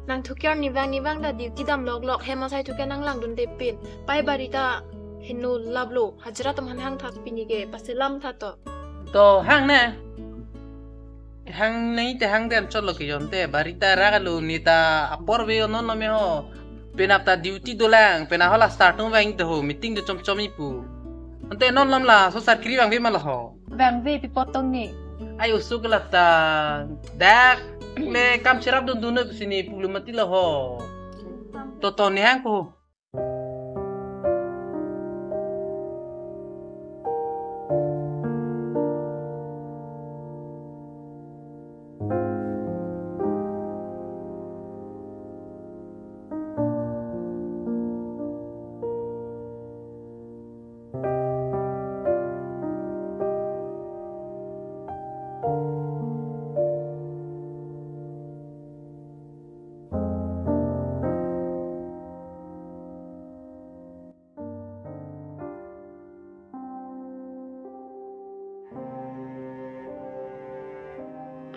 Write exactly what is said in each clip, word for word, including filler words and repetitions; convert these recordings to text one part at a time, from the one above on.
Nangthu ke arnivang nivang ta duty dam loklok, hem asai thu ke nanglangdunde pin. Pai bari ta heno laplo, hajira atum aphan hang tha pini ke, paselam tha to. To hang ne. Hang ne te hang dem chotlo ke jon te, bari ta ra kalo, ne ta apor ve non lo me ho. Penap ta duty dolang, penap hala start tum vang te ho, meeting do chom chom ipu. Ante non lam la so sar kri vangve ma la ho. Vangve pi apot tong ne. Ai usu ke la ta dak le kam cherapdun dun noi pusi ne pulo mati la ho. To to ne hang ko.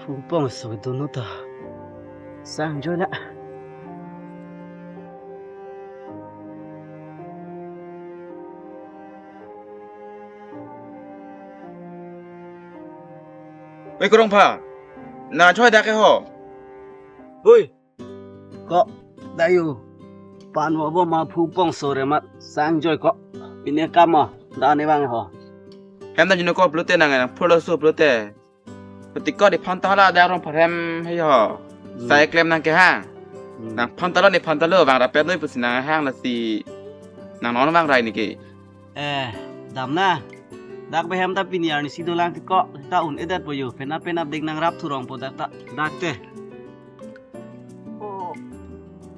Phung pongso dono ta sang jola. Oi, Kurongpha, nang choi dak ke ho. Oi, ko, dayu. Pan wa bo ma phung pongso re mat sang joi ko. Pine kama da ne vang ho. Hem dam jino ko pulote nang nang pholo so pulote. Pati ko di phanta hala da Rongpharhem he ho. Hmm. Sai klem nang kehang. Hmm. Nang phanta lo ne phanta lo vang rapet noi pusi nang hang lasi nang non vang rai ne ke. Eh, dam na. Dak behem ta pini arnisi dolang ti ko, ta un-edet po yo. Penap penap ding nangrap thurong po dak ta. Dak te. Oh.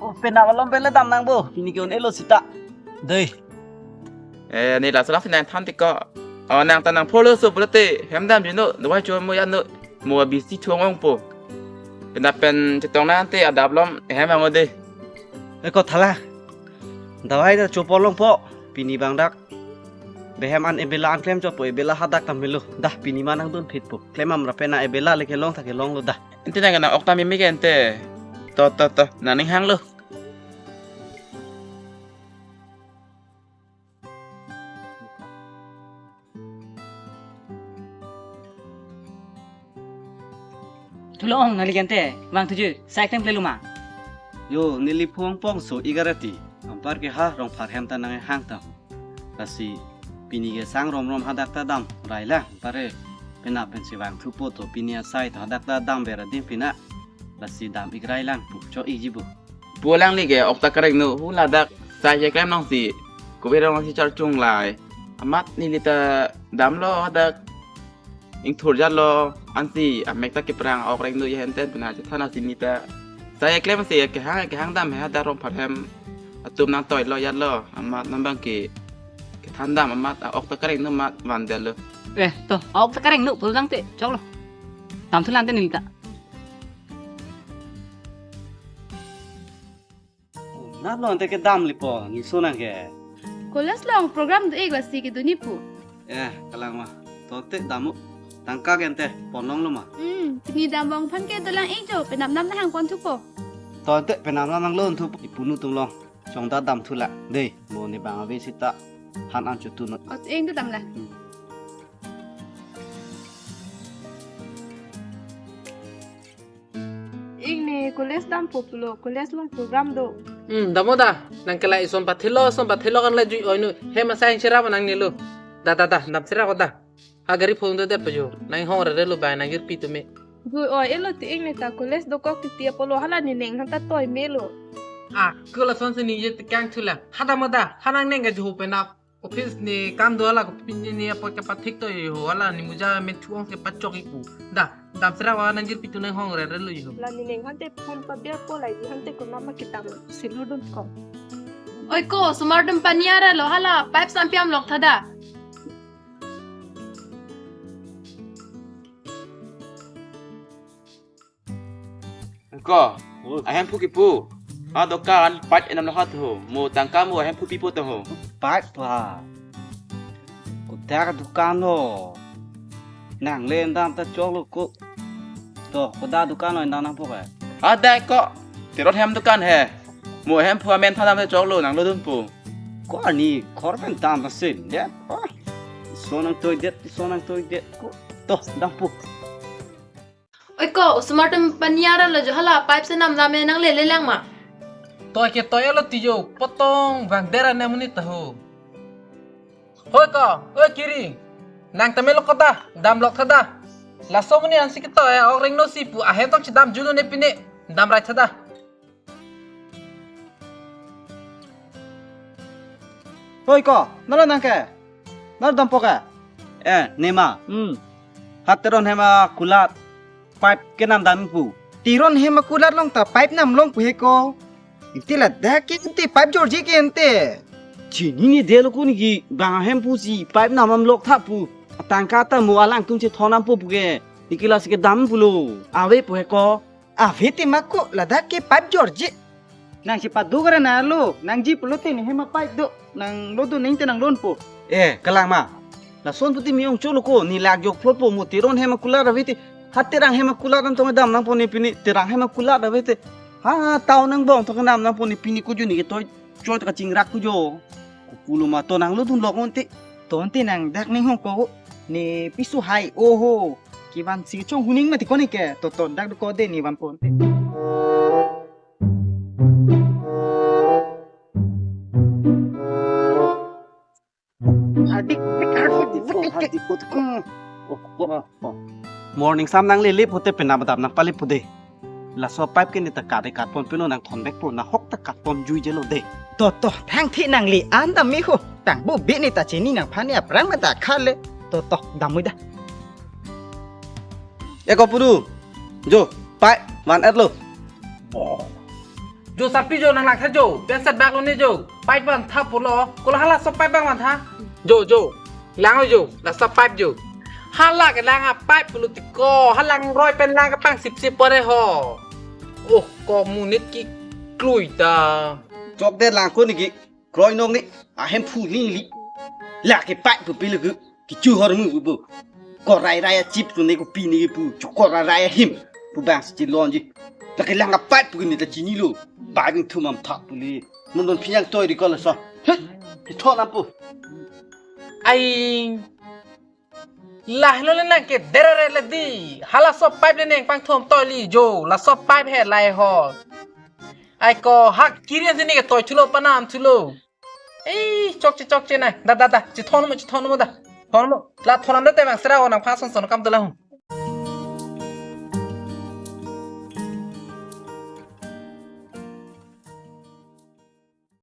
Oh, penap alom pen le dam nang bo. Pini ke un-elo sita. Dei. Eh, ne la salak si nang than ti ko. Oh, nang ta nang pholo so pulote hem dam jino, dawai cho mo ya no. Mo bisi thuang ong po. Penap pen chetong nang te adap lom hem ang ode. Eh, ko thala. Dawai ta chopon long po. Pini bang dak. Behem an ebela an klem chot po, ebela hadak ta melo. Dah, pini ma nangdun phit po. Klem amra pen na ebela le kelong ta kelonglo dah. Ente nang kena ok ta mimi ke ente. To, to, to. Nang ning hanglo. Thulo ong nangli ke ente, vang thuji, sai klem klem lo ma. Yo, neli phung pongso ik arati. Anpar ke ha Rongpharhem ta nang hang ta. Lasi pini ke sang rom rom hadak ta dam rai lang, anpar ke penap pensi vang thu po to, pini asai ta hadak ta dam ber adim pina. Lasi dam ik rai lang pu cho ikji bu. Pu alangli ke ok ta kareng nu, hu ladak sai je klem nangsi. Kobe rong si char chung lai. Amat neli ta damlo hadak. Ingthur jatlo, ansi amek ta keprang ok reng do ya henten pina chethan asi neli ta. Sai klem si kehang kehang dam he hadak Rongpharhem atum nang toi lo jatlo, amat nang bang ke kethan dam amat ok ta kareng nu amat van detlo. Eh, to, ok ta kareng nu pulang te, choklo. Dam thu lang te neli ta. Nat lo ante kedam lipo, niso nang ke. College along program do-ik lasi kedun-ik pu. Eh, kalang ma. To te dam-o. Tangka ke ante pon longlo ma. Hmm, pini dam bong aphan ke dolang-ik jo, penap nang hang pon thupo. To ante penap nang lo thupo, ipunu tung long. Chong da dam thu la. Dei, mo ne bang ave sita. Han an chutu no. Ot eng do dam la. Hmm. Ingne college dampo pulo, college along program do. Hmm, dam-o da. Nang kelai ison pathilo, ison pathilo kan la jui oi nu. Hem asai cherap nangne lo. Da, da, da, dam cherap da. Ha gari phone do det pajo. Nang hong rere lo bai nang girpi tu me. Jui oi-et lo ti ingne ta college dokok titi apotlo hala ne neng aphan ta toi melo. Ah, ko lason si ningje tekang thu la. Ha dam-o da. Ha nang neng ke juhu penap. Office ne kam do hala ko pini ne apot kepathik to yo hala ne muja me thuang ke pachok-ik pu. Da, dam cherap wa nang girpi tu nang hong rere lo yo. La ne neng aphan te phone pabiar po lai di aphan te ko nama kitam silur dun ko. Oi ko, sumar dum paniara lo hala pipe sampiam lok tha da. Ko, oh, ahem phu kipu. Ha dokan pat enam lahat ho. Mo tangka mo ahem phu pipo to ho. Pat pa. Ko dak dukan lo. Nang le endam ta chok lo ko. To, ko dak dukan lo endam nang po ka. Ha dai ko. Teron hem dukan he. Mo hemphu amen thandam te choklo, nang lodunpo. Ko ani khor pen dam asin det. Oh. Sonang toidet, sonang toidet ko. To, dampo. Oi ko, osomar atum paniara lo jo, hala pipe senam dam e, nang lele lang ma? To ke toya lo tijo, potong bang dera ne muni taho. Hoi ko, oi Kiri. Nang tame lo kota, damlok tha da. Laso muni ansi ketoya, ok rengno si pu ahem tong chedam julo ne pine, damrai tha da. Hoi ko, nalo nang ke? Nalo dampo ke? Eh, nema. Hmm. Ha Teron hem akulat pipe kenam dam pu. Teron hem akulat along ta pipe nam long pu he ko. Inte ladak ke inte pipe jorji ke inte. Chini ni delo ko niki bang hemphu si pipe nam damlok tha pu. Atangka ta mo alangtum chethon dampo pu ke. Niki lasi kedam pulo. Ave pu he ko. Ave te ma ko, ladak ke pipe jorji. Nang si padu kara na lo, nangji pulote ne hem apipe do, nang lodun nang te nang lonpo. Eh, kalang ma. Lason puti mi ong cholo ko, ne lak jok plot po mo Teron hem akulat ave te. Ha Terang hem akulat an tong dam nangpo ne pine, Terang hem akulat ave te. Ha, ha, tau nang bong tong dam nangpo ne pine ko jo ne ke toi, choi ta kachingrak ko jo. Kupulo ma to nang lodun lok on te. To ante nang dak ning hong ko, ne piso hai, oho. Kevan si chong huning mati ko ne ke, to to dak do ko de ne vanpo ante. Hardik, hardik, hardik, hardik. Hmm. Oh, oh, oh. Morning sam nang lele pote penam dam nang pale po de. Laso pipe ke ne ta kare katpon peno nang thon bek po nahok ta katpon jui jelo de. To to, thang thi nang li an dam mi ho. Tang bo bi ne ta chini nang phani aprang ma ta khale. To to, dam mui da. E ko puru. Jo, pipe van et lo. Jo sapi jo nang lang tha jo. Pen set bak lo ne jo. Pipe van tha pulo. Ko la hala so pipe bang van tha. Jo jo. Lang jo. Laso pipe jo. Hala ke lang apipe pulo ti ko. Hala nang roi pen lang ke pang sip sip pore ho. Oh, ko monit ke klui ta. Chok de lang ko niki. Kroi nok ni, ahemphu lili. Lake pipe pu pele ke, kichu hor mu pu. Korai rai achip tu ne ko pi ne pu, chu korai rai ahim. Pu bang si lonji. Lake lang apipe pu ne ta chini lo. Pipe thum am thak pu le. Non non phinyang toi ri ko laso. Heh, kithon am pu. Ai. Lahelo le nang ke derere le di. Halaso pipe le neng pangthom toi li jo. Laso pipe he lai ho. Ai ko hak kirian sini ke toi chulo panam chulo. Ei, chokche chokche nang. Da da da. Chithon mo chithon mo da. Thon mo. La thon am da te bang sera o nang phason son kam dola hum.